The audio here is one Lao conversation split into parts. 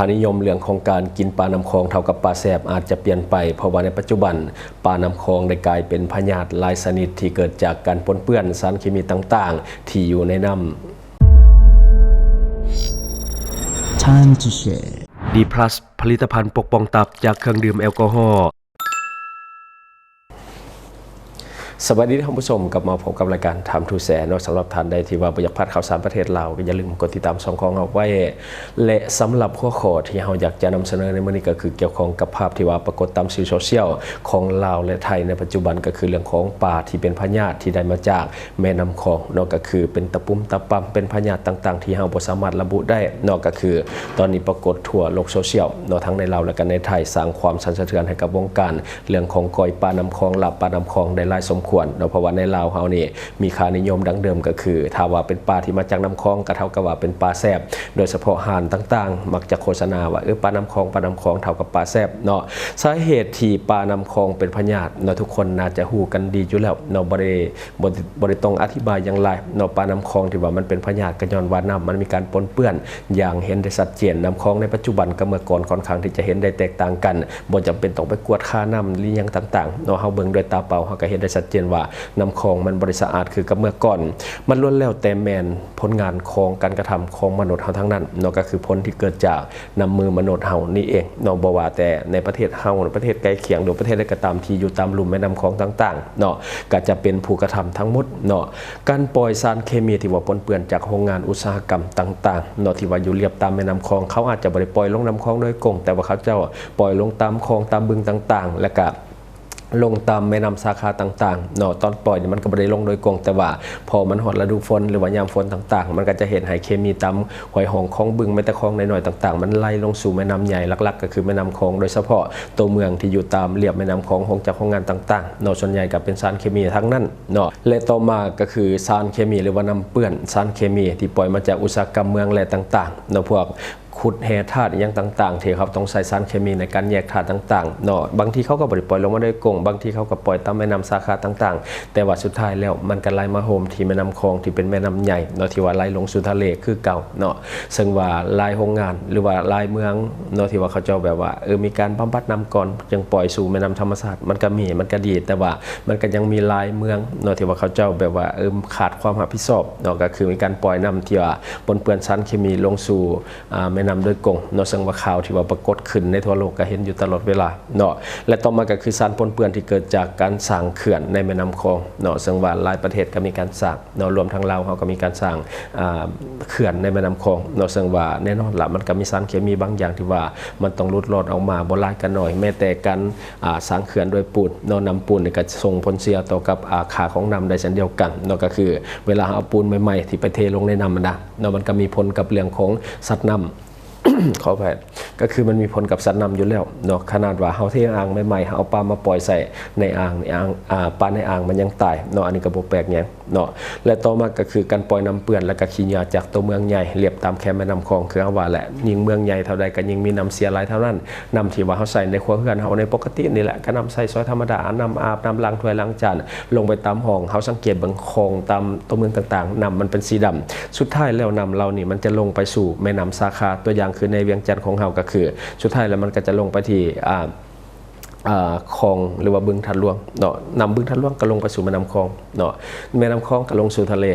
ຄ່ານິຍົມເລື່ອງຂອງການກິນປານ້ຳຂອງເທົ່າກັບປາແຊບອາດຈະປ່ຽນໄປ, ເພາະວ່າໃນປັດຈຸບັນປານ້ຳຂອງໄດ້ກາຍເປັນພະຍາດຫຼາຍຊະນິດທີ່ເກີດຈາກການປົນເປື້ອນສານເຄມີຕ່າງໆທີ່ຢູ່ໃນນ້ຳ. Time to share. ດີພລັສ ຜະລິດຕະພັນປົກປ້ອງຕັບຈາກເຄື່ອງດື່ມແອລກໍຮໍ. ສະບາຍດີທ່ານຜູ້ຊົມ, ກັບມາພົບກັບລາຍການ Time to Share ເນາະ. ສຳລັບທ່ານໃດທີ່ວ່າບໍ່ຢາກພາດຂ່າວສານປະເທດລາວ ກໍຢ່າລືມກົດຕິດຕາມຊ່ອງຂອງເຮົາໄວ້. ແລະ ສຳລັບຫົວຂໍ້ທີ່ເຮົາຢາກຈະນຳສະເໜີໃນມື້ນີ້ ກໍຄືກ່ຽວຂ້ອງກັບພາບທີ່ວ່າປາກົດຕາມສື່ໂຊຊຽວຂອງລາວ ແລະ ໄທໃນປັດຈຸບັນ, ກໍຄືເລື່ອງຂອງປາທີ່ເປັນພະຍາດທີ່ໄດ້ມາຈາກ ແມ່ນ້ຳຂອງເນາະ, ກໍຄືເປັນຕະປຸ່ມຕະປຳ ເປັນພະຍາດຕ່າງໆທີ່ເຮົາບໍ່ສາມາດລະບຸໄດ້ເນາະ, ກໍຄືຕອນນີ້ປາກົດທົ່ວໂລກໂຊຊຽວເນາະ, ທັງໃນລາວ ແລະ ກໍໃນໄທ, ສ້າງຄວາມສັ່ນສະເທືອນໃຫ້ກັບວົງການເລື່ອງຂອງກ້ອຍປານ້ຳຂອງ, ລາບປານ້ຳຂອງໄດ້ຫຼາຍສົມຄວນເນາະ, ເພາະວ່າໃນລາວເຮົານີ້ມີຄ່ານິຍົມດັ່ງເດີມ, ກໍຄືຖ້າວ່າເປັນປາທີ່ມາຈາກນ້ຳຂອງ ກໍເທົ່າກັບວ່າເປັນປາແຊບ, ໂດຍສະເພາະຮ້ານຕ່າງໆມັກຈະໂຄສະນາວ່າ ເອີ ປານ້ຳຂອງ, ປານ້ຳຂອງເທົ່າກັບປາແຊບເນາະ. ສາເຫດທີ່ປານ້ຳຂອງເປັນພະຍາດເນາະ, ທຸກຄົນໜ້າຈະຮູ້ກັນດີຢູ່ແລ້ວເນາະ, ບໍ່ໄດ້ ບໍ່ ບໍ່ໄດ້ຕ້ອງອະທິບາຍຫຍັງຫຼາຍເນາະ. ປານ້ຳຂອງທີ່ວ່າມັນເປັນພະຍາດ ກໍຍ້ອນວ່ານ້ຳມັນມີການປົນເປື້ອນຢ່າງເຫັນໄດ້ຊັດເຈນ. ນ້ຳຂອງໃນປັດຈຸບັນກັບເມື່ອກ່ອນ ຂ້ອນຂ້າງທີ່ຈະເຫັນໄດ້ແຕກຕ່າງກັນ, ບໍ່ຈຳເປັນຕ້ອງໄປກວດຄ່ານ້ຳ ຫຼື ຫຍັງຕ່າງໆເນາະ, ເຮົາເບິ່ງດ້ວຍຕາເປົ່າ ເຮົາກໍເຫັນໄດ້ຊັດເຈນວ່ານ້ຳຂອງມັນບໍ່ໄດ້ສະອາດຄືກັບເມື່ອກ່ອນ. ມັນລ້ວນແລ້ວແຕ່ແມ່ນຜົນງານຂອງການກະທຳຂອງມະນຸດເຮົາທັງນັ້ນເນາະ, ກໍຄືຜົນທີ່ເກີດຈາກນ້ຳມືມະນຸດເຮົານີ້ເອງເນາະ, ບໍ່ວ່າແຕ່ໃນປະເທດເຮົາ, ປະເທດໃກ້ຄຽງ ຫຼື ປະເທດໃດກໍຕາມທີ່ຢູ່ຕາມລຸ່ມແມ່ນ້ຳຂອງຕ່າງໆເນາະ, ກໍຈະເປັນຜູ້ກະທຳທັງໝົດເນາະ. ການປ່ອຍສານເຄມີທີ່ວ່າປົນເປື້ອນຈາກໂຮງງານອຸດສາຫະກຳຕ່າງໆເນາະ, ທີ່ວ່າຢູ່ລຽບຕາມແມ່ນ້ຳຂອງ, ເຂົາອາດຈະບໍ່ໄດ້ປ່ອຍລົງນ້ຳຂອງໂດຍກົງ, ແຕ່ວ່າເຂົາເຈົ້າປ່ອຍລົງຕາມຂອງ, ຕາມບຶງຕ່າງໆ, ແລ້ວກະ ລົງຕາມແມ່ນ້ຳສາຂາຕ່າງໆເນາະ. ຕອນປ່ອຍນີ້ມັນກໍບໍ່ໄດ້ລົງໂດຍກົງ, ແຕ່ວ່າພໍມັນຮອດລະດູຝົນ ຫຼືວ່າຍາມຝົນຕ່າງໆ, ມັນກໍຈະເຮັດໃຫ້ເຄມີຕາມຫ້ວຍຮ່ອງຂອງບຶງ, ແມ້ແຕ່ຄອງນ້ອຍໆຕ່າງໆ ມັນໄຫຼລົງສູ່ແມ່ນ້ຳໃຫຍ່, ຫຼັກໆກໍຄືແມ່ນ້ຳຂອງ, ໂດຍສະເພາະຕົວເມືອງທີ່ຢູ່ຕາມລຽບແມ່ນ້ຳຂອງ, ໂຮງຈັກໂຮງງານຕ່າງໆເນາະ, ສ່ວນໃຫຍ່ກໍເປັນສານເຄມີທັງນັ້ນເນາະ. ແລະ ຕໍ່ມາກໍຄືສານເຄມີ ຫຼືວ່ານ້ຳເປື້ອນສານເຄມີທີ່ປ່ອຍມາຈາກອຸດສາຫະກຳເມືອງ ແລະ ຕ່າງໆເນາະ, ພວກ ຂຸດແຮ່ທາດອີ່ຫຍັງຕ່າງໆ ທີ່ເຂົາຕ້ອງໃຊ້ສານເຄມີໃນການແຍກທາດຕ່າງໆເນາະ, ບາງທີເຂົາກໍບໍ່ໄດ້ປ່ອຍລົງມາໂດຍກົງ, ບາງທີເຂົາກໍປ່ອຍຕາມແມ່ນ້ຳສາຂາຕ່າງໆ, ແຕ່ວ່າສຸດທ້າຍແລ້ວມັນກໍໄຫຼມາໂຮມທີ່ແມ່ນ້ຳຂອງ ທີ່ເປັນແມ່ນ້ຳໃຫຍ່ເນາະ, ທີ່ວ່າໄຫຼລົງສູ່ທະເລຄືເກົ່າເນາະ. ເຊິ່ງວ່າຫຼາຍໂຮງງານ ຫຼືວ່າຫຼາຍເມືອງເນາະ ທີ່ວ່າເຂົາເຈົ້າແບບວ່າ ເອີ ມີການບຳບັດນ້ຳກ່ອນຈຶ່ງປ່ອຍສູ່ແມ່ນ້ຳທຳມະຊາດ, ມັນກໍມີ, ມັນກໍດີ, ແຕ່ວ່າມັນກໍຍັງມີຫຼາຍເມືອງເນາະ ທີ່ວ່າເຂົາເຈົ້າແບບວ່າ ເອີ ຂາດຄວາມຮັບຜິດຊອບເນາະ, ກໍຄືມີການປ່ອຍນ້ຳທີ່ວ່າປົນເປື້ອນສານເຄມີລົງສູ່ ອາ ແມ່ນ້ຳໂດຍກົງເນາະ, ເຊິ່ງວ່າຂ່າວທີ່ວ່າປາກົດຂຶ້ນໃນທົ່ວໂລກກໍເຫັນຢູ່ຕະຫຼອດເວລາເນາະ. ແລະ ຕໍ່ມາກໍຄືສານປົນເປື້ອນທີ່ເກີດຈາກການສ້າງເຂື່ອນໃນແມ່ນ້ຳຂອງເນາະ, ເຊິ່ງວ່າຫຼາຍປະເທດກໍມີການສ້າງເນາະ, ລວມທັງລາວເຮົາກໍມີການສ້າງ ອາ ເຂື່ອນໃນແມ່ນ້ຳຂອງເນາະ, ເຊິ່ງວ່າແນ່ນອນລະ ມັນກໍມີສານເຄມີບາງຢ່າງທີ່ວ່າມັນຕ້ອງຫຼຸດລອດອອກມາ ບໍ່ຫຼາຍກໍໜ້ອຍ, ແມ້ແຕ່ການ ອາ ສ້າງເຂື່ອນໂດຍປູນເນາະ, ນ້ຳປູນນີ້ກໍສົ່ງຜົນເສຍຕໍ່ກັບ ອາ ຄ່າຂອງນ້ຳໄດ້ເຊັ່ນດຽວກັນເນາະ, ກໍຄືເວລາເຮົາເອົາປູນໃໝ່ໆທີ່ໄປເທລົງໃນນ້ຳຫັ້ນນະ ເນາະ, ມັນກໍມີຜົນກັບເລື່ອງຂອງສັດນ້ຳ ຂໍອະໄພ ກໍຄືມັນມີຜົນກັບສັດນ້ຳຢູ່ແລ້ວເນາະ. ຂະໜາດວ່າເຮົາເທອ່າງໃໝ່ໆ ເຮົາເອົາປາມາປ່ອຍໃສ່ໃນອ່າງ ອ່າງ ອາ ປາໃນອ່າງມັນຍັງຕາຍເນາະ, ອັນນີ້ກໍບໍ່ແປກຫຍັງເນາະ. ແລະ ຕໍ່ມາກໍຄືການປ່ອຍນ້ຳເປື້ອນ ແລະ ກໍຂີ້ເຫຍື້ອຈາກຕົວເມືອງໃຫຍ່ລຽບຕາມແຄມແມ່ນ້ຳຂອງ ຄືເຮົາວ່າແຫຼະ, ຍິ່ງເມືອງໃຫຍ່ເທົ່າໃດ ກໍຍິ່ງມີນ້ຳເສຍຫຼາຍເທົ່ານັ້ນ. ນ້ຳທີ່ວ່າເຮົາໃຊ້ໃນຄົວເຮືອນເຮົາໃນປົກກະຕິນີ້ແຫຼະ, ກໍນ້ຳໃຊ້ສອຍທຳມະດາ, ນ້ຳອາບ, ນ້ຳລ້າງຖ້ວຍລ້າງຈານ, ລົງໄປຕາມຫ້ອງ, ເຮົາສັງເກດເບິ່ງຄອງຕາມຕົວເມືອງຕ່າງໆ, ນ້ຳມັນເປັນສີດຳ. ສຸດທ້າຍແລ້ວນ້ຳເຫຼົ່ານີ້ມັນຈະລົງໄປສູ່ແມ່ນ້ຳສາຂາ. ຕົວຢ່າງຄືໃນວຽງຈັນຂອງເຮົາກໍຄື ສຸດທ້າຍແລ້ວມັນກໍຈະລົງໄປທີ່ ອ່າ ອ່າ ຄອງ ຫຼືວ່າບຶງທາດຫຼວງເນາະ, ນ້ຳບຶງທາດຫຼວງກໍລົງໄປສູ່ແມ່ນ້ຳຂອງເນາະ, ແມ່ນ້ຳຂອງກໍລົງສູ່ທະເລ.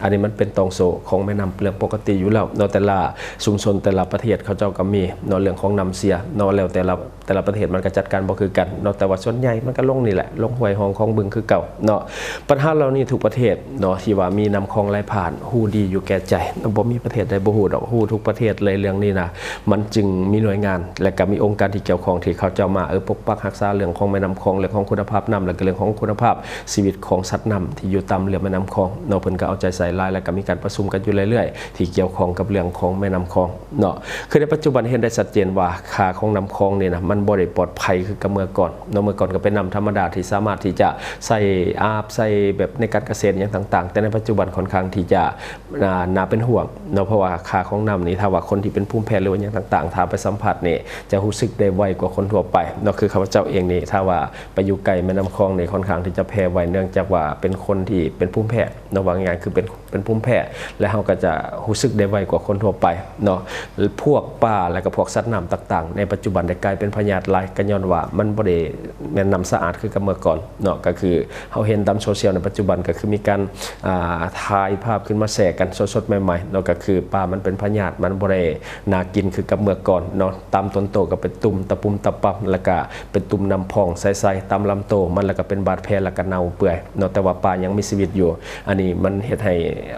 ອັນນີ້ມັນເປັນຕ່ອງໂສ້ຂອງແມ່ນ້ຳເລື່ອງປົກກະຕິຢູ່ແລ້ວເນາະ, ແຕ່ລະຊຸມຊົນ ແຕ່ລະປະເທດເຂົາເຈົ້າກໍມີເນາະ ເລື່ອງຂອງນ້ຳເສຍເນາະ, ແລ້ວແຕ່ລະ ແຕ່ລະປະເທດມັນກໍຈັດການບໍ່ຄືກັນເນາະ, ແຕ່ວ່າສ່ວນໃຫຍ່ມັນກໍລົງນີ້ແຫຼະ ລົງຫ້ວຍຮ່ອງຂອງບຶງຄືເກົ່າເນາະ. ບັນຫາເຫຼົ່ານີ້ທຸກປະເທດເນາະ ທີ່ວ່າມີນ້ຳຂອງໄຫຼຜ່ານ ຮູ້ດີຢູ່ແກ່ໃຈເນາະ, ບໍ່ມີປະເທດໃດບໍ່ຮູ້ດອກ, ຮູ້ທຸກປະເທດເລີຍເລື່ອງນີ້ນະ. ມັນຈຶ່ງມີໜ່ວຍງານ ແລະ ກໍມີອົງການທີ່ກ່ຽວຂ້ອງ ທີ່ເຂົາເຈົ້າມາ ເອີ ປົກປັກຮັກສາເລື່ອງຂອງແມ່ນ້ຳຂອງ ເລື່ອງຂອງຄຸນນະພາບນ້ຳ ແລະ ກໍເລື່ອງຂອງຄຸນນະພາບຊີວິດຂອງສັດນ້ຳທີ່ຢູ່ຕາມລຽບແມ່ນ້ຳຂອງເນາະ, ເພິ່ນກໍເອົາໃຈໃສ່ຫຼາຍ ແລະ ກໍມີການປະຊຸມກັນຢູ່ເລື້ອຍໆ ທີ່ກ່ຽວຂ້ອງກັບເລື່ອງຂອງແມ່ນ້ຳຂອງເນາະ. ຄືໃນປັດຈຸບັນເຫັນໄດ້ຊັດເຈນວ່າ ຄ່າຂອງນ້ຳຂອງນີ້ນະ ມັນບໍ່ໄດ້ປອດໄພຄືກັບເມື່ອກ່ອນເນາະ. ເມື່ອກ່ອນກໍເປັນນ້ຳທຳມະດາທີ່ສາມາດທີ່ຈະໃຊ້ອາບ ໃຊ້ແບບໃນການກະເສດຫຍັງຕ່າງໆ, ແຕ່ໃນປັດຈຸບັນຂ້ອນຂ້າງທີ່ຈະ ໜ້າ ໜ້າເປັນຫ່ວງເນາະ, ເພາະວ່າຄ່າຂອງນ້ຳນີ້ ຖ້າວ່າຄົນທີ່ເປັນພູມແພ້ ຫຼືວ່າຫຍັງຕ່າງໆ ຖ້າໄປສຳຜັດນີ້ ຈະຮູ້ສຶກໄດ້ໄວກວ່າຄົນທົ່ວໄປເນາະ. ຄືຂ້າພະເຈົ້າເອງນີ້ ຖ້າວ່າໄປຢູ່ໃກ້ແມ່ນ້ຳຂອງນີ້ ຂ້ອນຂ້າງທີ່ຈະແພ້ໄວ ເນື່ອງຈາກວ່າເປັນຄົນທີ່ເປັນພູມແພ້ເນາະ, ວ່າງ່າຍໆ ຄືເປັນ ເປັນພູມແພ້ ແລະ ເຮົາກໍຈະຮູ້ສຶກໄດ້ໄວກວ່າຄົນທົ່ວໄປເນາະ. ພວກປາ ແລະ ກໍພວກສັດນ້ຳຕ່າງໆ ໃນປັດຈຸບັນໄດ້ກາຍເປັນພະຍາດຫຼາຍ ກໍຍ້ອນວ່າມັນບໍ່ໄດ້ແມ່ນນ້ຳສະອາດຄືກັບເມື່ອກ່ອນເນາະ. ກໍຄືເຮົາເຫັນຕາມໂຊຊຽວໃນປັດຈຸບັນ ກໍຄືມີການ ອ່າ ຖ່າຍພາບຂຶ້ນມາແຊກັນສົດໆໃໝ່ໆເນາະ. ກໍຄືປາມັນເປັນພະຍາດ ມັນບໍ່ໄດ້ໜ້າກິນຄືກັບເມື່ອກ່ອນເນາະ. ຕາມຕົ້ນໂຕກໍເປັນຕຸ່ມຕະປຸ່ມຕະປຳ ແລ້ວກໍເປັນຕຸ່ມນ້ຳພອງໃສໆຕາມລຳໂຕມັນ ແລ້ວກໍເປັນບາດແຜ ແລ້ວກໍເນົ່າເປື່ອຍເນາະ. ແຕ່ວ່າປາຍັງມີຊີວິດຢູ່. ອັນນີ້ມັນເຮັດໃຫ້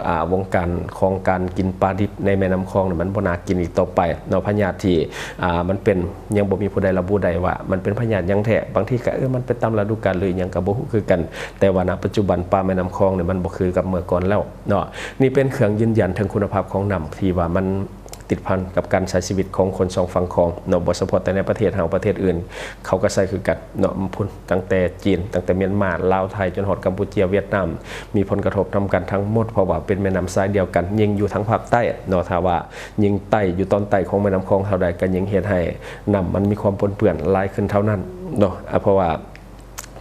ອ່າ ວົງການຂອງການກິນປາດິບໃນແມ່ນ້ຳຂອງນີ້ ມັນບໍ່ໜ້າກິນອີກຕໍ່ໄປເນາະ. ພະຍາດທີ່ ອ່າ ມັນເປັນ ຍັງບໍ່ມີຜູ້ໃດລະບຸໄດ້ວ່າມັນເປັນພະຍາດຫຍັງແທ້. ບາງທີກໍ ເອີ ມັນເປັນຕາມລະດູການ ຫຼື ອີ່ຫຍັງກໍບໍ່ຮູ້ຄືກັນ. ແຕ່ວ່າ ນະ ປັດຈຸບັນປາແມ່ນ້ຳຂອງນີ້ມັນບໍ່ຄືກັບເມື່ອກ່ອນແລ້ວເນາະ. ນີ້ເປັນເຄື່ອງຢືນຢັນເຖິງຄຸນນະພາບຂອງນ້ຳ ທີ່ວ່າມັນ ຕິດພັນກັບການໃຊ້ຊີວິດຂອງຄົນສອງຝັ່ງຂອງເນາະ. ບໍ່ສະເພາະແຕ່ໃນປະເທດເຮົາ ປະເທດອື່ນເຂົາກໍໃຊ້ຄືກັນເນາະ. ພຸ້ນ ຕັ້ງແຕ່ຈີນ ຕັ້ງແຕ່ມຽນມາ ລາວ ໄທ ຈົນຮອດກຳປູເຈຍ ຫວຽດນາມ ມີຜົນກະທົບນຳກັນທັງໝົດ ເພາະວ່າເປັນແມ່ນ້ຳສາຍດຽວກັນ. ຍິ່ງຢູ່ທາງພາກໃຕ້ເນາະ ຖ້າວ່າຍິ່ງໃຕ້ ຢູ່ຕອນໃຕ້ຂອງແມ່ນ້ຳຂອງເທົ່າໃດ ກໍຍິ່ງເຮັດໃຫ້ນ້ຳມັນມີຄວາມປົນເປື້ອນຫຼາຍຂຶ້ນເທົ່ານັ້ນເນາະ. ເພາະວ່າ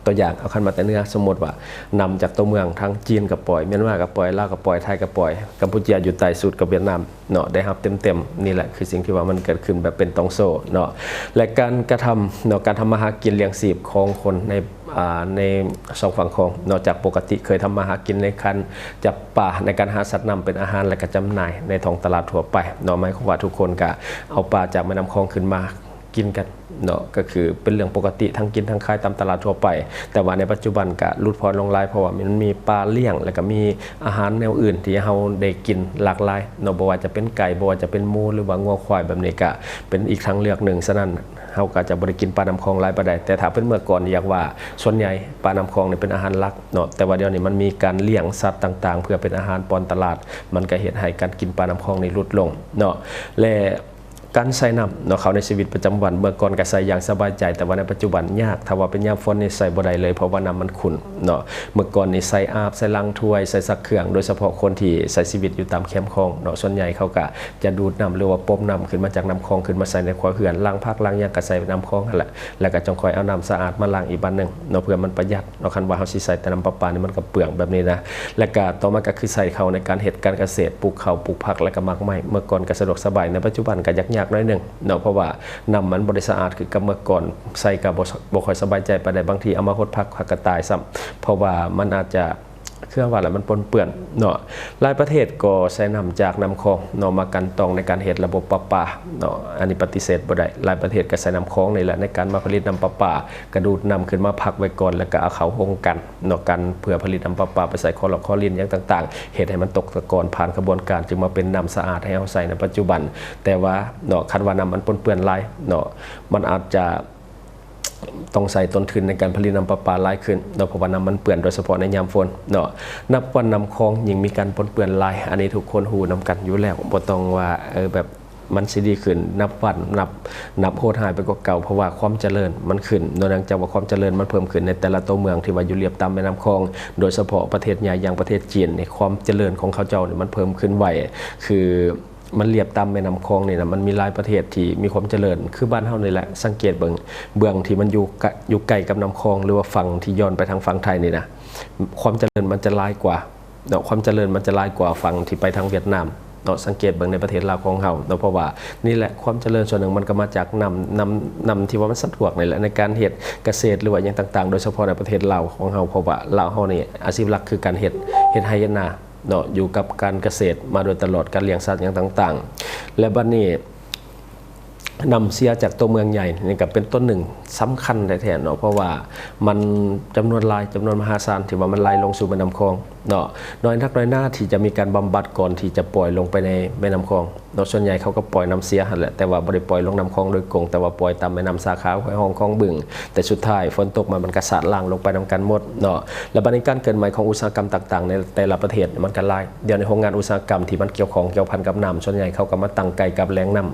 ຕົວຢ່າງ ເອົາຂັ້ນມາແຕ່ເໜືອ ສົມມຸດວ່າ ນ້ຳຈາກຕົວເມືອງ ທາງຈີນກໍປ່ອຍ ມຽນມາກໍປ່ອຍ ລາວກໍປ່ອຍ ໄທກໍປ່ອຍ ກຳປູເຈຍຢູ່ໃຕ້ສຸດກັບຫວຽດນາມເນາະ ໄດ້ຮັບເຕັມໆ. ນີ້ແຫຼະຄືສິ່ງທີ່ວ່າມັນເກີດຂຶ້ນແບບເປັນຕ້ອງໂຊເນາະ. ແລະ ການກະທຳເນາະ ການທຳມາຫາກິນລ້ຽງຊີບຂອງຄົນໃນ ອ່າ ໃນສອງຝັ່ງຂອງເນາະ ຈາກປົກກະຕິເຄີຍທຳມາຫາກິນໃນການຈັບປາ ໃນການຫາສັດນ້ຳເປັນອາຫານ ແລະ ກະຈຳໜ່າຍໃນທ້ອງຕະຫຼາດທົ່ວໄປເນາະ. ໝາຍຄວາມວ່າທຸກຄົນກະເອົາປາຈາກແມ່ນ້ຳຂອງຂຶ້ນມາ ກິນກັນເນາະ ກໍຄືເປັນເລື່ອງປົກກະຕິ ທັງກິນທັງຂາຍຕາມຕະຫຼາດທົ່ວໄປ. ແຕ່ວ່າໃນປັດຈຸບັນກະຫຼຸດຜ່ອນລົງຫຼາຍ ເພາະວ່າມັນມີປາລ້ຽງ ແລ້ວກະມີອາຫານແນວອື່ນທີ່ເຮົາໄດ້ກິນຫຼາກຫຼາຍເນາະ. ບໍ່ວ່າຈະເປັນໄກ່ ບໍ່ວ່າຈະເປັນໝູ ຫຼືວ່າງົວຄວາຍ ແບບນີ້ກະເປັນອີກທາງເລືອກໜຶ່ງ. ສະນັ້ນ ເຮົາກໍຈະບໍ່ໄດ້ກິນປານ້ຳຂອງຫຼາຍປານໃດ. ແຕ່ຖ້າເປັນເມື່ອກ່ອນ ຢາກວ່າສ່ວນໃຫຍ່ປານ້ຳຂອງນີ້ເປັນອາຫານຫຼັກເນາະ. ແຕ່ວ່າດຽວນີ້ມັນມີການລ້ຽງສັດຕ່າງໆ ເພື່ອເປັນອາຫານປ້ອນຕະຫຼາດ ມັນກໍເຮັດໃຫ້ການກິນປານ້ຳຂອງນີ້ຫຼຸດລົງເນາະ. ແລະ ການໃສ່ນ້ຳເນາະ ເຂົ້າໃນຊີວິດປະຈຳວັນ ເມື່ອກ່ອນກໍໃສ່ຢ່າງສະບາຍໃຈ ແຕ່ວ່າໃນປັດຈຸບັນຍາກ. ຖ້າວ່າເປັນຍາມຝົນນີ້ໃສ່ບໍ່ໄດ້ເລີຍ ເພາະວ່ານ້ຳມັນຂຸ່ນເນາະ. ເມື່ອກ່ອນນີ້ໃສ່ອາບ ໃສ່ລ້າງຖ້ວຍ ໃສ່ຊັກເຄື່ອງ ໂດຍສະເພາະຄົນທີ່ໃຊ້ຊີວິດຢູ່ຕາມແຄມຂອງເນາະ ສ່ວນໃຫຍ່ເຂົາກະຈະດູດນ້ຳ ຫຼືວ່າປົມນ້ຳຂຶ້ນມາຈາກນ້ຳຂອງ ຂຶ້ນມາໃສ່ໃນຄົວເຮືອນ ລ້າງຜັກລ້າງຫຍັງກໍໃສ່ນ້ຳຂອງຫັ້ນແຫຼະ ແລ້ວກໍຈັ່ງຄ່ອຍເອົານ້ຳສະອາດມາລ້າງອີກບາດໜຶ່ງເນາະ ເພື່ອມັນປະຢັດເນາະ. ຄັນວ່າເຮົາຊິໃສ່ແຕ່ນ້ຳປະປານີ້ ມັນກໍເປືອງແບບນີ້ນະ. ແລ້ວກໍຕໍ່ມາກໍຄືໃສ່ເຂົ້າໃນການເຮັດການກະເສດ ປູກເຂົ້າ ປູກຜັກ ແລ້ວກໍໝາກໄມ້. ເມື່ອກ່ອນກໍສະດວກສະບາຍ ໃນປັດຈຸບັນກໍຍາກໆໜ້ອຍໜຶ່ງເນາະ ເພາະວ່ານ້ຳມັນບໍ່ໄດ້ສະອາດຄືກັບເມື່ອກ່ອນ ໃສ່ກໍບໍ່ ບໍ່ຄ່ອຍສະບາຍໃຈປານໃດ. ບາງທີເອົາມາຫົດຜັກ ຜັກກໍຕາຍຊ້ຳ ເພາະວ່າມັນອາດຈະ ຄືວ່າລະ ມັນປົນເປື້ອນເນາະ. ຫຼາຍປະເທດກໍໃຊ້ນ້ຳຈາກນ້ຳຂອງເນາະ ມາກັ່ນຕອງໃນການເຮັດລະບົບປະປາເນາະ. ອັນນີ້ປະຕິເສດບໍ່ໄດ້ ຫຼາຍປະເທດກໍໃຊ້ນ້ຳຂອງນີ້ແຫຼະ ໃນການມາຜະລິດນ້ຳປະປາ ກະດູດນ້ຳຂຶ້ນມາພັກໄວ້ກ່ອນ ແລ້ວກະເອົາເຂົ້າໂຮງກັ່ນເນາະ ກັ່ນເພື່ອຜະລິດນ້ຳປະປາ ໄປໃສ່ຄໍຫຼອກຄໍລິນຫຍັງຕ່າງໆ ເຮັດໃຫ້ມັນຕົກຕະກອນ ຜ່ານຂະບວນການ ຈຶ່ງມາເປັນນ້ຳສະອາດໃຫ້ເຮົາໃຊ້ໃນປັດຈຸບັນ. ແຕ່ວ່າເນາະ ຄັນວ່ານ້ຳມັນປົນເປື້ອນຫຼາຍເນາະ ມັນອາດຈະ ຕ້ອງໃຊ້ຕົ້ນທຶນໃນການຜະລິດນ້ຳປະປາຫຼາຍຂຶ້ນເນາະ ເພາະວ່ານ້ຳມັນເປື້ອນ ໂດຍສະເພາະໃນຍາມຝົນເນາະ. ນັບວັນນ້ຳຂອງຍິ່ງມີການປົນເປື້ອນຫຼາຍ ອັນນີ້ທຸກຄົນຮູ້ນຳກັນຢູ່ແລ້ວ ບໍ່ຕ້ອງວ່າ ເອີ ແບບມັນຊິດີຂຶ້ນ. ນັບວັນ ນັບ ນັບໂຫດຮ້າຍໄປກວ່າເກົ່າ ເພາະວ່າຄວາມຈະເລີນມັນຂຶ້ນເນາະ. ເນື່ອງຈາກວ່າຄວາມຈະເລີນມັນເພີ່ມຂຶ້ນໃນແຕ່ລະຕົວເມືອງທີ່ວ່າຢູ່ລຽບຕາມແມ່ນ້ຳຂອງ ໂດຍສະເພາະປະເທດໃຫຍ່ຢ່າງປະເທດຈີນນີ້ ຄວາມຈະເລີນຂອງເຂົາເຈົ້ານີ້ມັນເພີ່ມຂຶ້ນໄວ ຄື ມັນລຽບຕາມແມ່ນ້ຳຂອງນີ້ນະ ມັນມີຫຼາຍປະເທດທີ່ມີຄວາມຈະເລີນ ຄືບ້ານເຮົານີ້ແຫຼະ. ສັງເກດເບິ່ງ ເບື້ອງທີ່ມັນຢູ່ກະ ຢູ່ໃກ້ກັບນ້ຳຂອງ ຫຼືວ່າຝັ່ງທີ່ຢ່ອນໄປທາງຝັ່ງໄທນີ້ນະ ຄວາມຈະເລີນມັນຈະຫຼາຍກວ່າເນາະ ຄວາມຈະເລີນມັນຈະຫຼາຍກວ່າຝັ່ງທີ່ໄປທາງຫວຽດນາມເນາະ. ສັງເກດເບິ່ງໃນປະເທດລາວຂອງເຮົາເນາະ ເພາະວ່ານີ້ແຫຼະ ຄວາມຈະເລີນສ່ວນໜຶ່ງມັນກໍມາຈາກນ້ຳ ນ້ຳ ນ້ຳທີ່ວ່າມັນສະດວກນີ້ແຫຼະ ໃນການເຮັດກະເສດ ຫຼືວ່າຫຍັງຕ່າງໆ ໂດຍສະເພາະໃນປະເທດລາວຂອງເຮົາ ເພາະວ່າລາວເຮົານີ້ອາຊີບຫຼັກຄືການເຮັດ ເຮັດໄຮ່ເຮັດນາ ເນາະ ຢູ່ກັບການກະເສດມາໂດຍຕະຫຼອດ ການລ້ຽງສັດຫຍັງຕ່າງໆ. ແລະ ບັດນີ້ ນ້ຳເສຍຈາກຕົວເມືອງໃຫຍ່ນີ້ກໍເປັນຕົ້ນໜຶ່ງສຳຄັນແທ້ໆເນາະ ເພາະວ່າມັນຈຳນວນຫຼາຍ ຈຳນວນມະຫາສານທີ່ວ່າມັນໄຫຼລົງສູ່ແມ່ນ້ຳຂອງເນາະ. ນ້ອຍນັກນ້ອຍໜາທີ່ຈະມີການບຳບັດກ່ອນທີ່ຈະປ່ອຍລົງໄປໃນແມ່ນ້ຳຂອງເນາະ ສ່ວນໃຫຍ່ເຂົາກໍປ່ອຍນ້ຳເສຍຫັ້ນແຫຼະ ແຕ່ວ່າບໍ່ໄດ້ປ່ອຍລົງນ້ຳຂອງໂດຍກົງ ແຕ່ວ່າປ່ອຍຕາມແມ່ນ້ຳສາຂາ ຫ້ວຍຮ່ອງ ຄອງບຶງ ແຕ່ສຸດທ້າຍຝົນຕົກມາ ມັນກໍສາດລ້າງລົງໄປນຳກັນໝົດເນາະ. ແລະ ບັດນີ້ການເກີດໃໝ່ຂອງອຸດສາຫະກຳຕ່າງໆໃນແຕ່ລະປະເທດມັນກໍຫຼາຍ. ດຽວນີ້ໂຮງງານອຸດສາຫະກຳທີ່ມັນກ່ຽວຂ້ອງກ່ຽວພັນກັບນ້ຳ ສ່ວນໃຫຍ່ເຂົາກໍມາຕັ້ງໃກ້ກັບແຫຼ່ງນ້ຳ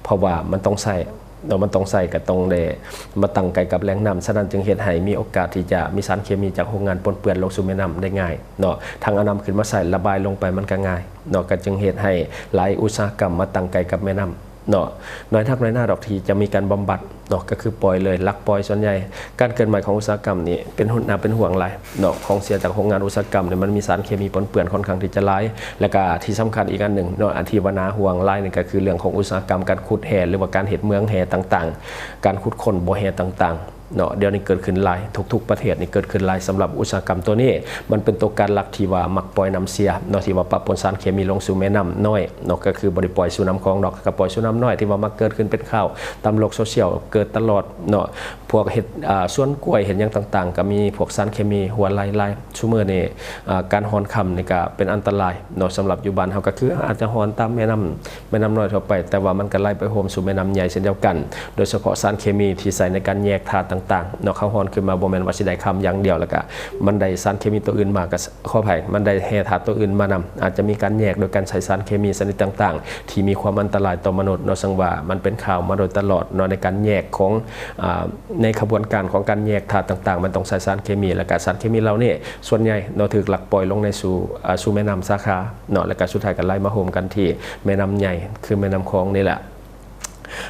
ເພາະວ່າມັນຕ້ອງໃຊ້ເນາະ ມັນຕ້ອງໃຊ້ກໍຕ້ອງໄດ້ມາຕັ້ງໃກ້ກັບແຫຼ່ງນ້ຳ. ສະນັ້ນຈຶ່ງເຮັດໃຫ້ມີໂອກາດທີ່ຈະມີສານເຄມີຈາກໂຮງງານປົນເປື້ອນລົງສູ່ແມ່ນ້ຳໄດ້ງ່າຍເນາະ. ທັງເອົານ້ຳຂຶ້ນມາໃຊ້ ລະບາຍລົງໄປມັນກໍງ່າຍເນາະ ກໍຈຶ່ງເຮັດໃຫ້ຫຼາຍອຸດສາຫະກຳມາຕັ້ງໃກ້ກັບແມ່ນ້ຳ ເນາະ ນ້ອຍນັກນ້ອຍໜາດອກທີ່ຈະມີການບຳບັດເນາະ ກໍຄືປ່ອຍເລີຍ ລັກປ່ອຍ. ສ່ວນໃຫຍ່ການເກີດໃໝ່ຂອງອຸດສາຫະກຳນີ້ເປັນຫຸ້ນ ໜ້າເປັນຫ່ວງຫຼາຍເນາະ ຂອງເສຍຈາກໂຮງງານອຸດສາຫະກຳນີ້ ມັນມີສານເຄມີປົນເປື້ອນຂ້ອນຂ້າງທີ່ຈະຫຼາຍ. ແລ້ວກະທີ່ສຳຄັນອີກອັນໜຶ່ງເນາະ ອັນທີ່ວ່າໜ້າຫ່ວງຫຼາຍນີ້ ກໍຄືເລື່ອງຂອງອຸດສາຫະກຳການຂຸດແຮ່ ຫຼືວ່າການເຮັດເມືອງແຮ່ຕ່າງໆ ການຂຸດຄົ້ນບໍ່ແຮ່ຕ່າງໆ ເນາະ ດຽວນີ້ເກີດຂຶ້ນຫຼາຍ ທຸກໆປະເທດນີ້ເກີດຂຶ້ນຫຼາຍ. ສຳລັບອຸດສາຫະກຳຕົວນີ້ ມັນເປັນຕົວການຫຼັກທີ່ວ່າມັກປ່ອຍນ້ຳເສຍເນາະ ທີ່ວ່າປະປົນສານເຄມີລົງສູ່ແມ່ນ້ຳນ້ອຍເນາະ ກໍຄືບໍ່ໄດ້ປ່ອຍສູ່ນ້ຳຂອງດອກ ກໍປ່ອຍສູ່ນ້ຳນ້ອຍ ທີ່ວ່າມັກເກີດຂຶ້ນເປັນຂ່າວຕາມໂລກໂຊຊຽວ ເກີດຕະຫຼອດເນາະ. ພວກເຮັດ ອ່າ ສວນກ້ວຍ ເຮັດຫຍັງຕ່າງໆ ກໍມີພວກສານເຄມີຮົ່ວໄຫຼຫຼາຍ. ຊຸມື້ນີ້ ອ່າ ການຮ່ອນຄຳນີ້ກໍເປັນອັນຕະລາຍເນາະ ສຳລັບຢູ່ບ້ານເຮົາ ກໍຄືອາດຈະຮ່ອນຕາມແມ່ນ້ຳ ແມ່ນ້ຳນ້ອຍທົ່ວໄປ ແຕ່ວ່າມັນກໍໄຫຼໄປໂຮມສູ່ແມ່ນ້ຳໃຫຍ່ເຊັ່ນດຽວກັນ. ໂດຍສະເພາະສານເຄມີທີ່ໃສ່ໃນການແຍກທາດຕ່າງໆເນາະ ເຂົາຮ່ອນຂຶ້ນມາບໍ່ແມ່ນວ່າຊິໄດ້ຄຳຢ່າງດຽວ ແລ້ວກະມັນໄດ້ສານເຄມີຕົວອື່ນມາ ກໍ ຂໍອະໄພ ມັນໄດ້ແຮ່ທາດຕົວອື່ນມານຳ ອາດຈະມີການແຍກໂດຍການໃຊ້ສານເຄມີຊະນິດຕ່າງໆ ທີ່ມີຄວາມອັນຕະລາຍຕໍ່ມະນຸດເນາະ. ເຊິ່ງວ່າມັນເປັນຂ່າວມາໂດຍຕະຫຼອດເນາະ ໃນການແຍກຂອງ ອາ ໃນຂະບວນການຂອງການແຍກທາດຕ່າງໆ ມັນຕ້ອງໃຊ້ສານເຄມີ ແລ້ວກະສານເຄມີເຫຼົ່ານີ້ສ່ວນໃຫຍ່ເນາະ ຖືກລັກປ່ອຍລົງໃນສູ່ ອ່າ ສູ່ແມ່ນ້ຳສາຂາ ເນາະ ແລ້ວກະສຸດທ້າຍກໍໄຫຼມາໂຮມກັນທີ່ແມ່ນ້ຳໃຫຍ່ ຄືແມ່ນ້ຳຂອງນີ້ແຫຼະ.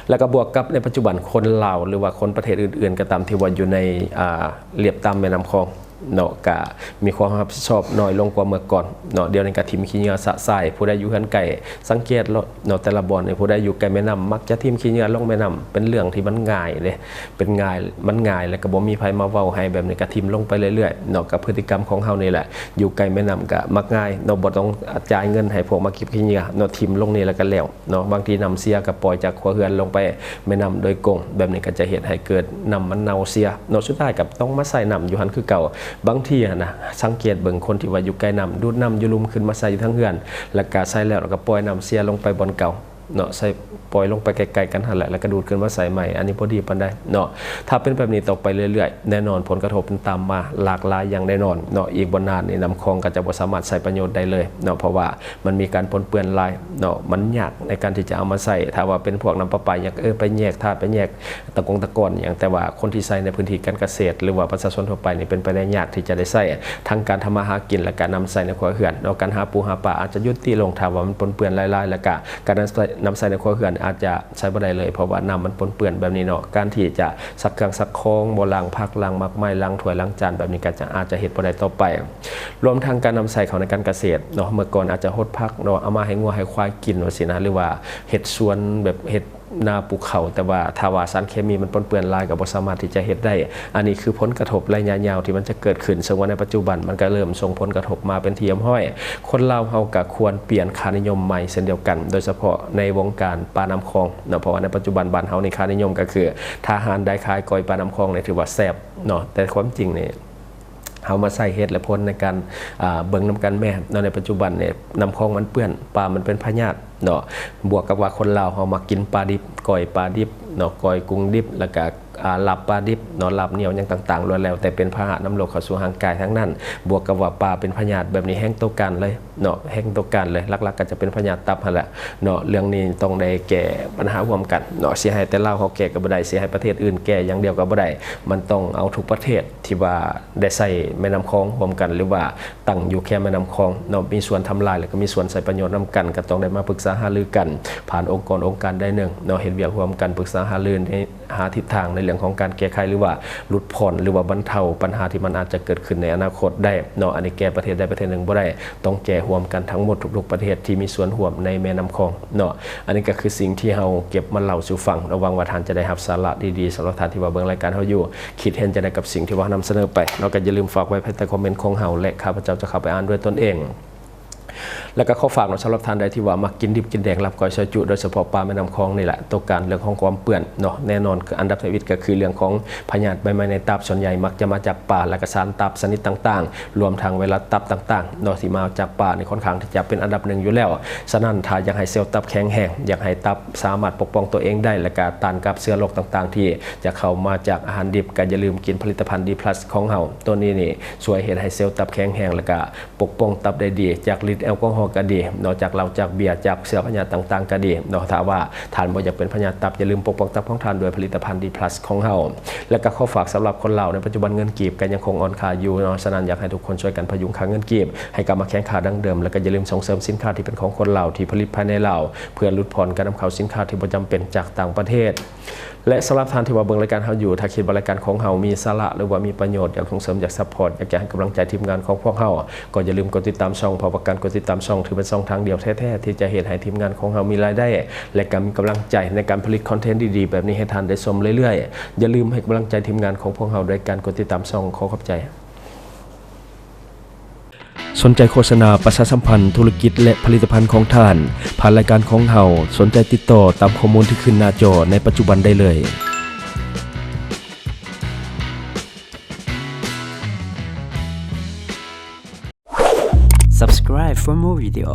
ແລ້ວກໍບວກກັບໃນປັດຈຸບັນຄົນລາວ ຫຼືວ່າຄົນປະເທດອື່ນໆກໍຕາມ ທີ່ວ່າຢູ່ໃນ ອ່າ ລຽບຕາມແມ່ນ້ຳຂອງເນາະ ກະມີຄວາມຮັບຜິດຊອບນ້ອຍລົງກວ່າເມື່ອກ່ອນເນາະ. ດຽວນີ້ກະຖິ້ມຂີ້ເຫຍື້ອຊະຊາຍ ຜູ້ໃດຢູ່ເຮືອນໃກ້ສັງເກດໂລດເນາະ ແຕ່ລະບ່ອນນີ້ ຜູ້ໃດຢູ່ໃກ້ແມ່ນ້ຳມັກຈະຖິ້ມຂີ້ເຫຍື້ອລົງແມ່ນ້ຳ ເປັນເລື່ອງທີ່ມັນງ່າຍເດ້ ເປັນງ່າຍ ມັນງ່າຍ ແລ້ວກໍບໍ່ມີໃຜມາເວົ້າໃຫ້ ແບບນີ້ກໍຖິ້ມລົງໄປເລື້ອຍໆເນາະ. ກັບພຶດຕິກຳຂອງເຮົານີ້ແຫຼະ ຢູ່ໃກ້ແມ່ນ້ຳກໍມັກງ່າຍເນາະ ບໍ່ຕ້ອງຈ່າຍເງິນໃຫ້ພວກມາເກັບຂີ້ເຫຍື້ອເນາະ ຖິ້ມລົງນີ້ແລ້ວກໍແລ້ວເນາະ. ບາງທີນ້ຳເສຍກໍປ່ອຍຈາກຄົວເຮືອນລົງໄປແມ່ນ້ຳໂດຍກົງ ແບບນີ້ກໍຈະເຮັດໃຫ້ເກີດນ້ຳມັນເນົ່າເສຍເນາະ ສຸດທ້າຍກໍຕ້ອງມາໃສ່ນ້ຳຢູ່ຫັ້ນຄືເກົ່າ. ບາງທີຫັ້ນນະ ສັງເກດເບິ່ງຄົນທີ່ວ່າຢູ່ໃກ້ນ້ຳ ດູດນ້ຳຢູ່ລຸ່ມຂຶ້ນມາໃສ່ຢູ່ທາງເຮືອນ ແລ້ວກໍໃສ່ແລ້ວ ແລ້ວກໍປ່ອຍນ້ຳເສຍລົງໄປບ່ອນເກົ່າ ເນາະ ໃສ່ ປ່ອຍລົງໄປໃກ້ໆກັນຫັ້ນແຫຼະ ແລ້ວກໍດູດຂຶ້ນມາໃສ່ໃໝ່ ອັນນີ້ບໍ່ດີປານໃດເນາະ. ຖ້າເປັນແບບນີ້ຕໍ່ໄປເລື້ອຍໆ ແນ່ນອນຜົນກະທົບມັນຕາມມາຫຼາກຫຼາຍຢ່າງແນ່ນອນເນາະ. ອີກບໍ່ນານນີ້ນ້ຳຂອງກໍຈະບໍ່ສາມາດໃຊ້ປະໂຫຍດໄດ້ເລີຍເນາະ ເພາະວ່າມັນມີການປົນເປື້ອນຫຼາຍເນາະ ມັນຍາກໃນການທີ່ຈະເອົາມາໃຊ້. ຖ້າວ່າເປັນພວກນ້ຳປະປາ ຢາກ ເອີ ໄປແຍກທາດ ໄປແຍກຕະກົງຕະກອນຫຍັງ ແຕ່ວ່າຄົນທີ່ໃຊ້ໃນພື້ນທີ່ການກະເສດ ຫຼືວ່າປະຊາຊົນທົ່ວໄປນີ້ ເປັນໄປໄດ້ຍາກທີ່ຈະໄດ້ໃຊ້ ທັງການທຳມາຫາກິນ ແລະການນຳໃຊ້ໃນຄົວເຮືອນເນາະ. ການຫາປູຫາປາອາດຈະຍຸຕິລົງ ຖ້າວ່າມັນປົນເປື້ອນຫຼາຍໆ ແລະກະ ການນຳໃຊ້ ນຳໃຊ້ໃນຄົວເຮືອນອາດຈະໃຊ້ບໍ່ໄດ້ເລີຍ ເພາະວ່ານ້ຳມັນປົນເປື້ອນແບບນີ້ເນາະ. ການທີ່ຈະຊັກເຄື່ອງຊັກຂອງ ບໍ່ລ້າງຜັກລ້າງໝາກໄມ້ ລ້າງຖ້ວຍລ້າງຈານ ແບບນີ້ກໍຈະ ອາດຈະເຮັດບໍ່ໄດ້ຕໍ່ໄປ. ລວມທັງການນຳໃຊ້ເຂົ້າໃນການກະເສດເນາະ ເມື່ອກ່ອນອາດຈະຫົດຜັກເນາະ ເອົາມາໃຫ້ງົວໃຫ້ຄວາຍກິນວ່າຊີ້ນະ ຫຼືວ່າເຮັດສວນ ແບບເຮັດນາປູກເຂົ້າ ແຕ່ວ່າຖ້າວ່າສານເຄມີມັນປົນເປື້ອນຫຼາຍ ກໍບໍ່ສາມາດທີ່ຈະເຮັດໄດ້. ອັນນີ້ຄືຜົນກະທົບໄລຍະຍາວທີ່ມັນຈະເກີດຂຶ້ນ ເຊິ່ງວ່າໃນປັດຈຸບັນມັນກໍເລີ່ມສົ່ງຜົນກະທົບມາເປັນທີ່ຮຽບຮ້ອຍ. ຄົນລາວເຮົາກໍຄວນປ່ຽນຄ່ານິຍົມໃໝ່ເຊັ່ນດຽວກັນ ໂດຍສະເພາະໃນວົງການປານ້ຳຂອງເນາະ ເພາະວ່າໃນປັດຈຸບັນບ້ານເຮົານີ້ຄ່ານິຍົມກໍຄື ຖ້າຮ້ານໃດຂາຍກ້ອຍປານ້ຳຂອງນີ້ຖືວ່າແຊບເນາະ ແຕ່ຄວາມຈິງນີ້ ເຮົາມາໃຊ້ເຫດແລະຜົນໃນການ ອ່າ ເບິ່ງນຳກັນແມ້ເນາະ. ໃນປັດຈຸບັນນີ້ ນ້ຳຂອງມັນເປື້ອນ ປາມັນເປັນພະຍາດເນາະ ບວກກັບວ່າຄົນລາວເຮົາມັກກິນປາດິບ ກ້ອຍປາດິບເນາະ ກ້ອຍກຸ້ງດິບ ແລ້ວກະ ອ່າ ລາບປາດິບເນາະ ລາບໜຽວຫຍັງຕ່າງໆ ລ້ວນແລ້ວແຕ່ເປັນພາຫະນຳໂລກເຂົ້າສູ່ຮ່າງກາຍທັງນັ້ນ. ບວກກັບວ່າປາເປັນພະຍາດແບບນີ້ແຮງໂຕການເລີຍເນາະ ແຮງໂຕການເລີຍ ຫຼັກໆກໍຈະເປັນພະຍາດຕັບຫັ້ນແຫຼະເນາະ. ເລື່ອງນີ້ຕ້ອງໄດ້ແກ້ບັນຫາຮ່ວມກັນເນາະ ຊິໃຫ້ແຕ່ລາວເຮົາແກ້ກໍບໍ່ໄດ້ ຊິໃຫ້ປະເທດອື່ນແກ້ຢ່າງດຽວກໍບໍ່ໄດ້ ມັນຕ້ອງເອົາທຸກປະເທດ ທີ່ວ່າໄດ້ໃຊ້ແມ່ນ້ຳຂອງຮ່ວມກັນ ຫຼືວ່າຕັ້ງຢູ່ແຄມແມ່ນ້ຳຂອງເນາະ ມີສ່ວນທຳລາຍ ແລ້ວກໍມີສ່ວນໃຊ້ປະໂຫຍດນຳກັນ ກໍຕ້ອງໄດ້ມາປຶກສາຫາລືກັນ ຜ່ານອົງກອນອົງການໃດໜຶ່ງເນາະ ເຮັດວຽກຮ່ວມກັນ ປຶກສາຫາລືໃນຫາທິດທາງໃນເລື່ອງຂອງການແກ້ໄຂ ຫຼືວ່າຫຼຸດຜ່ອນ ຫຼືວ່າບັນເທົາບັນຫາທີ່ມັນອາດຈະເກີດຂຶ້ນໃນອະນາຄົດໄດ້ເນາະ. ອັນນີ້ແກ້ປະເທດໃດປະເທດໜຶ່ງບໍ່ໄດ້ ຕ້ອງແກ້ຮ່ວມກັນທັງໝົດທຸກໆປະເທດທີ່ມີສ່ວນຮ່ວມໃນແມ່ນ້ຳຂອງເນາະ. ອັນນີ້ກໍຄືສິ່ງທີ່ເຮົາເກັບມາເລົ່າສູ່ຟັງເນາະ ຫວັງວ່າທ່ານຈະໄດ້ຮັບສາລະດີໆ ສຳລັບທ່ານທີ່ວ່າເບິ່ງລາຍການເຮົາຢູ່ ຄິດເຫັນຈັ່ງໃດກັບສິ່ງທີ່ວ່າເຮົານຳສະເໜີໄປເນາະ ກໍຢ່າລືມຝາກໄວ້ພາຍໃຕ້ຄອມເມັນຂອງເຮົາ ແລະ ຂ້າພະເຈົ້າຈະເຂົ້າໄປອ່ານດ້ວຍຕົນເອງ. ແລ້ວກໍຂໍຝາກເນາະ ສຳລັບທ່ານໃດທີ່ວ່າມັກກິນດິບກິນແດງ ລາບກ້ອຍຊອຍຈຸ ໂດຍສະເພາະປາແມ່ນ້ຳຂອງນີ້ແຫຼະ ໂຕການເລື່ອງຂອງຄວາມເປື້ອນເນາະ ແນ່ນອນ ອັນດັບທຳອິດກໍຄືເລື່ອງຂອງພະຍາດໃບໄມ້ໃນຕັບ ສ່ວນໃຫຍ່ມັກຈະມາຈາກປາ ແລ້ວກໍສານຕັບຊະນິດຕ່າງໆ ລວມທັງໄວຣັສຕັບຕ່າງໆເນາະ ທີ່ມາຈາກປານີ້ຄ່ອນຂ້າງທີ່ຈະເປັນອັນດັບໜຶ່ງຢູ່ແລ້ວ. ສະນັ້ນ ຖ້າຢາກໃຫ້ເຊວຕັບແຂງແຮງ ຢາກໃຫ້ຕັບສາມາດປົກປ້ອງຕົວເອງໄດ້ ແລ້ວກໍຕ້ານກັບເຊື້ອໂລກຕ່າງໆ ທີ່ຈະເຂົ້າມາຈາກອາຫານດິບ ກໍຢ່າລືມກິນຜະລິດຕະພັນ ດີພລັສ ຂອງເຮົາ. ໂຕນີ້ນີ້ຊ່ວຍເຮັດໃຫ້ເຊວຕັບແຂງແຮງ ແລ້ວກໍປົກປ້ອງຕັບໄດ້ດີຈາກລິດແອລກໍຮໍ ກໍດີເນາະ ຈາກເຫຼົ້າ ຈາກເບຍ ຈາກເຊື້ອພະຍາດຕ່າງໆກໍດີເນາະ. ຖ້າວ່າທ່ານບໍ່ຢາກເປັນພະຍາດຕັບ ຢ່າລືມປົກປ້ອງຕັບຂອງທ່ານດ້ວຍຜະລິດຕະພັນ ດີພລັສ ຂອງເຮົາ. ແລະກໍຂໍຝາກສຳລັບຄົນລາວໃນປັດຈຸບັນ ເງິນກີບກໍຍັງຄົງອ່ອນຄ່າຢູ່ເນາະ, ສະນັ້ນຢາກໃຫ້ທຸກຄົນຊ່ວຍກັນພະຍຸງຄ່າເງິນກີບໃຫ້ກັບມາແຂງຄ່າດັ່ງເດີມ ແລະກໍຢ່າລືມສົ່ງເສີມສິນຄ້າທີ່ເປັນຂອງຄົນລາວທີ່ຜະລິດພາຍໃນລາວ ເພື່ອຫຼຸດຜ່ອນການນຳເຂົ້າສິນຄ້າທີ່ບໍ່ຈຳເປັນຈາກຕ່າງປະເທດ. ແລະສຳລັບທ່ານທີ່ວ່າເບິ່ງລາຍການເຮົາຢູ່, ຖ້າຄິດວ່າລາຍການຂອງເຮົາມີສາລະ ຫຼືວ່າມີປະໂຫຍດ, ຢາກສົ່ງເສີມ, ຢາກຊັບພອດ, ຢາກຈະໃຫ້ກຳລັງໃຈທີມງານຂອງພວກເຮົາ, ກໍຢ່າລືມກົດຕິດຕາມຊ່ອງ, ເພາະວ່າການກົດຕິດຕາມຊ່ອງຖືເປັນຊ່ອງທາງດຽວແທ້ໆ ທີ່ຈະເຮັດໃຫ້ທີມງານຂອງເຮົາມີລາຍໄດ້ ແລະກໍມີກຳລັງໃຈໃນການຜະລິດຄອນເທັນດີໆແບບນີ້ໃຫ້ທ່ານໄດ້ຊົມເລື້ອຍໆ. ຢ່າລືມໃຫ້ກຳລັງໃຈທີມງານຂອງພວກເຮົາດ້ວຍການກົດຕິດຕາມຊ່ອງ. ຂໍຂອບໃຈ. ສົນໃຈໂຄສະນາປະຊາສຳພັນທຸລະກິດ ແລະ ຜະລິດຕະພັນຂອງທ່ານ ຜ່ານລາຍການຂອງເຮົາ, ສົນໃຈຕິດຕໍ່ຕາມຂໍ້ມູນທີ່ຂຶ້ນໜ້າຈໍໃນປັດຈຸບັນໄດ້ເລີຍ. Subscribe for more video.